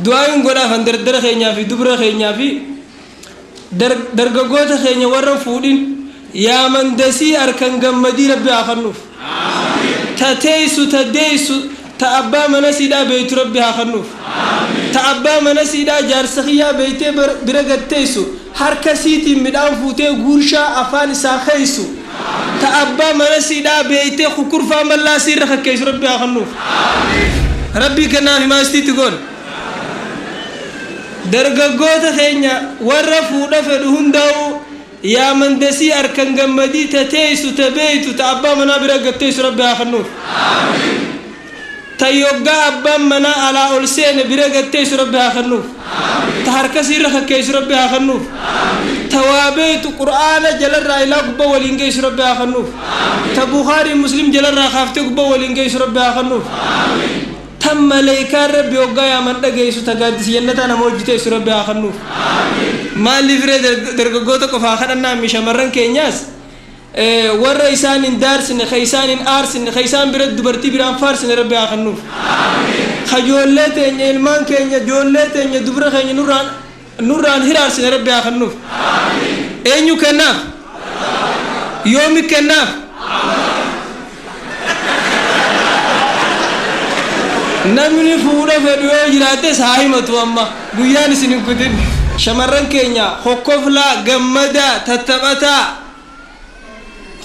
Du'aayin godhaaf an dardara keenyaa fi dubra keenyaa fi dargaggoota keenya warra fuudhin yaa mandasii harkan gammadii Rabbi haa kennuuf. Ta teessu, ta deessu, ta abbaa mana siidhaa beeytu Rabbi haa kennuuf. Ta abbaa mana siidhaa jaarsa kiyyaa beeytee bira gad teessu, harka siitiin midhaan fuutee guurshaa afaan isaa keeysu, ta abbaa mana siidhaa beeytee kukurfaa mallaa siirra kakkeessu Rabbi haa kennuuf. Rabbii kennaaf himaa istiitti goon. Dargaggoota keenya warra fuudha fedhu hundaa'u yaa mandasii harkan gammadii, ta teessu, ta beeytu, ta abbaa manaa bira gad teessu Rabbi haa kennuuf. Ta yoggaa abbaan manaa alaa ol seene bira gad teessu Rabbi haa kennuuf. Ta harka siirra kakkeessu Rabbi haa kennuuf. Ta waa beeytu, Qur'aana jalarraa ilaa gubbaa waliin geessu Rabbi haa kennuuf. Ta Bukaarii Muslim jalarraa kaaftee gubbaa waliin geessu Rabbi haa kennuuf. Tan maleeykaan Rabbi hoggaa yaaman dhageessu, ta gaaddisa jannataa nama hojii teessu Rabbi haa kennuuf. Maaliif ree dargaggoota qofaa kadhannaa? Mi shamarran keenyaas warra isaan hin daarsine, ka isaan hin aarsine, ka isaan bira dubartii biraan faarsine Rabbi haa kennuuf. Ka ijoollee teenya, ilmaan keenya, ijoollee teenya, dubra keenya nurraan hiraarsine Rabbi haa kennuuf. Eenyu kennaaf? Yoomi kennaaf? Namni fuudha fedhu yoo jiraates haa himatu, amma guyyaan isin hin kutin. Shamarran keenya hokkoflaa gammadaa tattaphataa,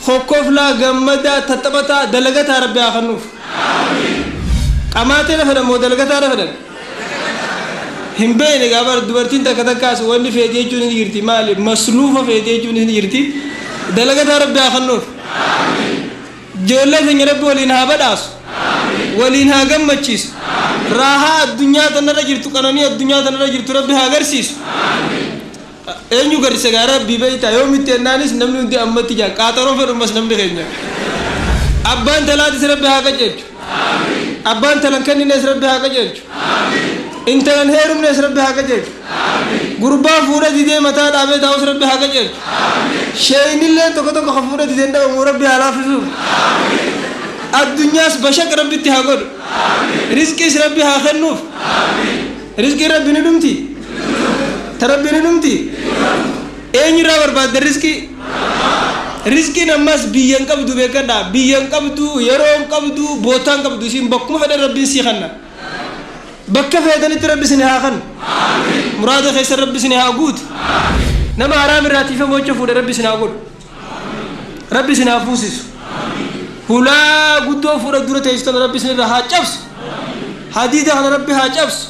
hokkoflaa gammadaa tattaphataa dalagataa Rabbi haa kennuuf. Qamaatee fedhan moo dalagataa fedhan? Hin beekne gaafa dubartiin takka takkaas wanni feeti jechuun ni jirti, maali, masluufa feeti jechuun ni jirti. Dalagataa Rabbi haa kennuuf. Ijoollee keenya Rabbi waliin haa badhaasu, waliin haa gammachiisu. Raahaa addunyaa tanarra jirtu, qananii addunyaa tanarra jirtu Rabbi haa agarsiisu. Eenyu garsiisa gaa Rabbi beektaa? Yoomitti ennaanis namni hundi ammatti jaa qaaxaroo fedhumas namni keenya. Abbaan talaatis Rabbi haa qajeelchu. Abbaan talan kennines Rabbi haa qajeelchu. Intalan heerumnes Rabbi haa qajeelchu. Gurbaa fuudha didee mataa dhaabee taa'us Rabbi haa qajeelchu. Sheeynillee tokko tokko ka fuudha dideen dhabamu Rabbi haa laaffisuuf. Addunyaas bashaq Rabbitti haa godhu. Rizqiis Rabbi haa kennuuf. Rizqiin Rabbi ni dhumti? Ta Rabbi ni dhumti? Eenyurraa barbaadda rizqii? Rizqiin ammas biyya hin qabdu, beekadhaa. Biyya hin qabdu, yeroo hin qabdu, bootaa hin qabdu. Isin bakkuma fedhan Rabbiin sii kenna. Bakka feetanitti Rabbi isin haa kennu. Muraada keessan Rabbi isin haa guutu. Nama haraam irraa tiifamu jecha fuudhe Rabbi isin haa godhu. Rabbi isin haa fuusisu. Hulaa guddoo fuudha dura teessu tana Rabbi isin irraa haa cabsu. Hadiida kana Rabbi haa cabsu.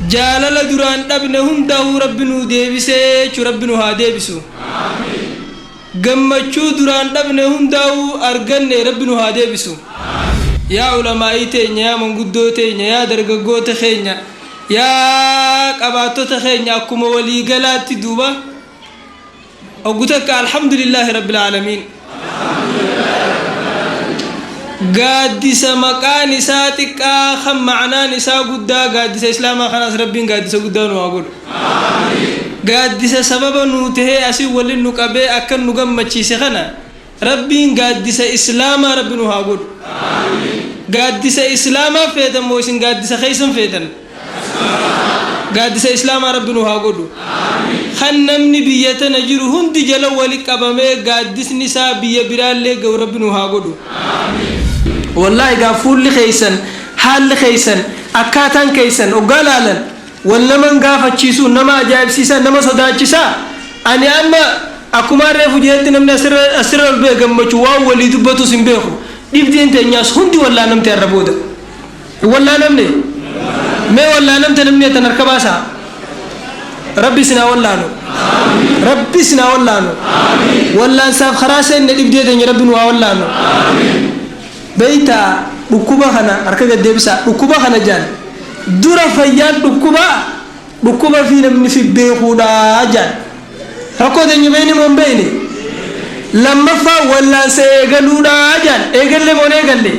Jaalala duraan dhabne hundaa'uu Rabbi nuu deebisee jechuu Rabbi nu haa deebisu. Gammachuu duraan dhabne hundaa'uu arganne Rabbi nu haa deebisu. Yaa ulamaa'ii teenya, yaa manguddoo teenya, yaa dargaggoota keenya, yaa qabaattota keenya, akkuma waliigalaatti duuba oggu takka alhamdulillaahi rabbil aalamiin. Gaaddisa maqaan isaa xiqqaa kan ma'anaan isaa guddaa, gaaddisa islaamaa kanaas Rabbiin gaaddisa guddaa nu haa godhu. Gaaddisa sababa nuu tahee asii waliin nu qabee akkan nu gammachiise kana Rabbiin gaaddisa islaamaa Rabbi nu haa godhu. Gaaddisa islaamaa feetan moo isin gaaddisa keessan feetan? Gaaddisa islaamaa Rabbi nu haa godhu. Kan namni biyya tana jiru hundi jala wali qabamee gaaddisni isaa biyya biraallee ga'u Rabbi nu haa godhu. Wallaahi gaa fuulli keessan, haalli keessan, akkaataan keessan hoggaa laalan wal naman gaafachiisu, nama ajaa'ibsiisaa, nama sodaachisaa. Ani amma akkuma reefu jedhetti namni asirra ol ba'e gammachuu waan walii dubbatus hin beeku. Dhibdeen teenyaas hundi wallaanamte har'a booda. Wallaanamne? Mee wallaanamte namni tan harka baasaa. Rabbi isin haa wallaanu. Rabbi isin haa wallaanu. Wallaansaaf karaa seenne, dhibdee teenya Rabbi nu haa wallaanu. Beeytaa, dhukkuba kana harka gad deebisaa. Dhukkuba kana jaan dura fayyaan dhukkuba dhukkuba fi namni fi beekuudha jaan. Rakkoo teenya beeyne moo hin beeyne? Lammaffaa wallaansa eegaluudha jaan. Eegalle moo hin eegalle?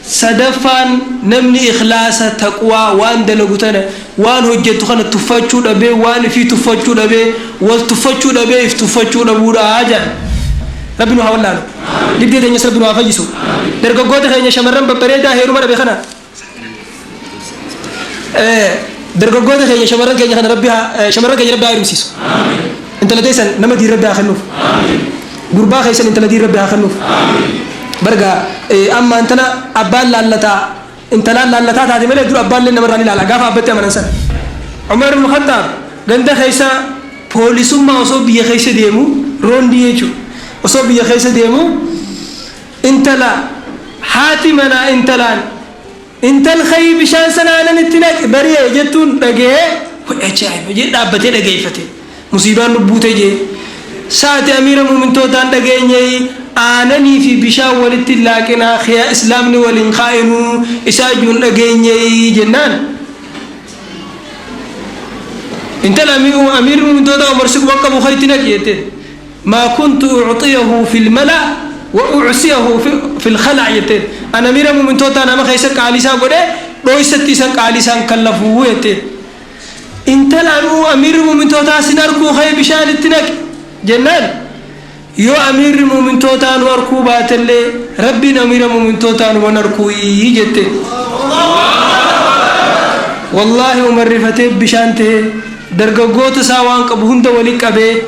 Sadaffaan namni ikhlaasa, taqwaa, waan dalagu tana, waan hojjettu kana tuffachuu dhabee, waan ifii tuffachuu dhabee, wal tuffachuu dhabee, if tuffachuu dhabuudha jaan. Rabbi nu haa wallaanu. Dhibdee teenyas Rabbi nu haa fayyisu. Dargaggoota keenya, shamarran babbareedaa heeruma dhabe kana Dargaggoota keenya, shamarran keenya kana Rabbi shamarran keenya Rabbi haa heerumsiisu. Intala teessan nama diin Rabbi haa kennuuf. Gurbaa keessan intala diin Rabbi haa kennuuf. Barga ammaan tana abbaan laallataa intalaan laallataa taate malee, dur abbaan illee namarraa ni ilaala gaafa abbatti amanan san. Umar ibn Khattaab ganda keessa poolisummaa osoo biyya keessa deemu, roondii jechuudha, osoo biyya keessa deemu, intala haati manaa intalaan "Intal kayii, bishaan sana aanan itti naqi, bari'e" jettuun dhagahee, "Ajaa'iba" jee dhaabbatee dhageeffate. "Musiibaan lubbuute" jee. "Saati amiira muumintootaan dhageenye, aananii fi bishaan walitti laaqinaa, khiyaa islaamni waliin kaa'inuu isaa ijuun dhageenye" jennaan, intala amiirri muumintootaa Umar si quban qabu, "Kayitti naqi" jetteen. "ما كنت أعطيه في الملأ وأعصيه في الخلاء" jetteen. "Ana amiira muumintootaa nama keessa qaalii isaa godhe, dhooysatti isan qaalii isaan kallafuu" jetteen. Intala amiirri muumintootaa sin arkuu, ka'ee bishaan itti naqi jennaan, "Yoo amiirri muumintootaa nu arkuu baatellee, Rabbiin amiira muumintootaa nu wan arkuu" jetteen. Wallaahi, Umar rifatee bishaan ta'ee dargaggoota isaa waan qabu hunda wali qabee,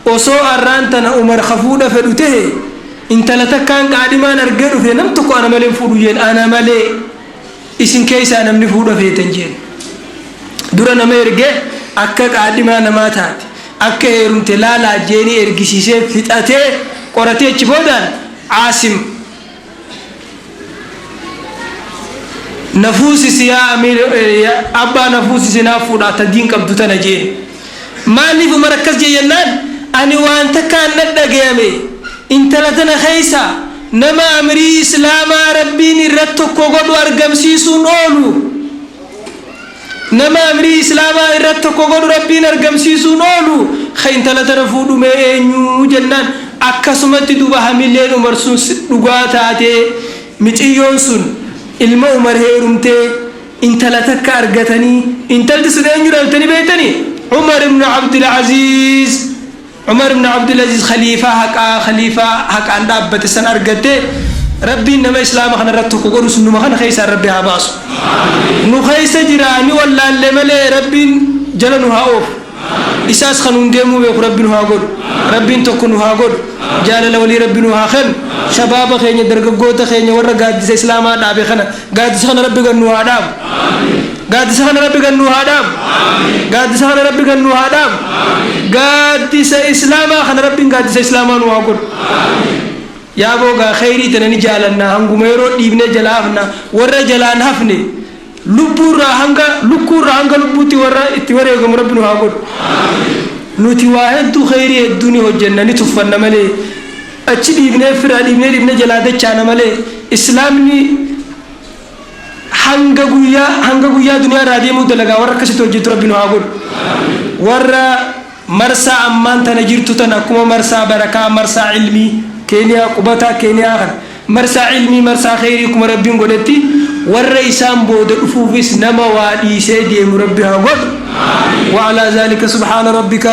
osoo arraan tana Umar hafuudha fedhu tahe, "Intala takkaan qaadhimaan argee dhufe, nam tokko ana malee fuudhu" jeen. "Ana malee isin keessaa namni fuudha feetan?" jeen. Dura nama ergee, akka qaadhimaa namaa taate, akka heerumte laalaa jeenii ergisiisee, fixatee, qoratee, achi boodaan "Aasim nafuusisi, yaa amiir abbaa, nafuusisi, naaf fuudha ta diin qabdu tana" jeen. "Maaliif Umar akkas jee?" jennaan, "Ani waan takkaan dhadhagayame, intala tana keessa nama amirii islaamaa Rabbiin irratti tokko godhu argamsiisuun oolu, nama amirii islaamaa irratti tokko godhu Rabbiin argamsiisuun oolu, ka intala tana fuudhumee eenyu?" jennaan, akkasumatti duba hamileen Umar sun dhugaa taatee, miciyyoon sun ilma Umar heerumtee, intala takka argatanii. Intalti sun eenyu dhaltanii beektanii? Umar ibn Abdul Aziz. Umar ibn Abdul Aziz, khaliifaa haqaa, khaliifaa haqaan dhaabbate san argatte. Rabbiin nama islaama kana irratti tokko godhu sun numa kana keessaan Rabbi haa baasu. Nu keessa jira, ni wallaalle malee. Rabbiin jala nu haa oofu. Isaas kan nun deemuu beeku Rabbi nu haa godhu. Rabbiin tokko nu haa godhu. Jaalala walii Rabbi nu haa kennu. Shabaaba keenya, dargaggoota keenya, warra gaaddisa islaamaa dhaabe kana, gaaddisa kana Rabbi gan nu haa dhaabu. Gaaddisa kana Rabbi gan nu haa dhaabu. Gaaddisa kana Rabbi gan nu haa dhaabu. Gaaddisa islaamaa kana Rabbiin gaaddisa islaamaa nu haa godhu. Yaaboo gaa, kheyrii tana ni jaalannaa, hanguma yeroo dhiibnee jalaa hafna. Warra jalaan hafne, lubbuurraa hanga lukkuurraa hanga lubbuutti warra itti wareegamu Rabbi nu haa godhu. Nuti waa hedduu, kheyrii hedduu ni hojjenna, ni tuffanna malee, achi dhiibnee firaa dhiibnee dhiibnee jalaa dachaana malee, islaamni hanga guyyaa duniyaa irraa deemuu dalagaa. Warra akkasitti hojjetu Rabbi nu haa godhu. Warra marsaa ammaan tana jirtu tan akkuma marsaa barakaa, marsaa ilmii Keeniyaa, qubataa Keeniyaa kana, marsaa ilmii, marsaa kheyrii kuma Rabbiin godhetti, warra isaan booda dhufuufis nama waa dhiisee deemu Rabbi haa godhu. وعلى ذلك سبحان ربك.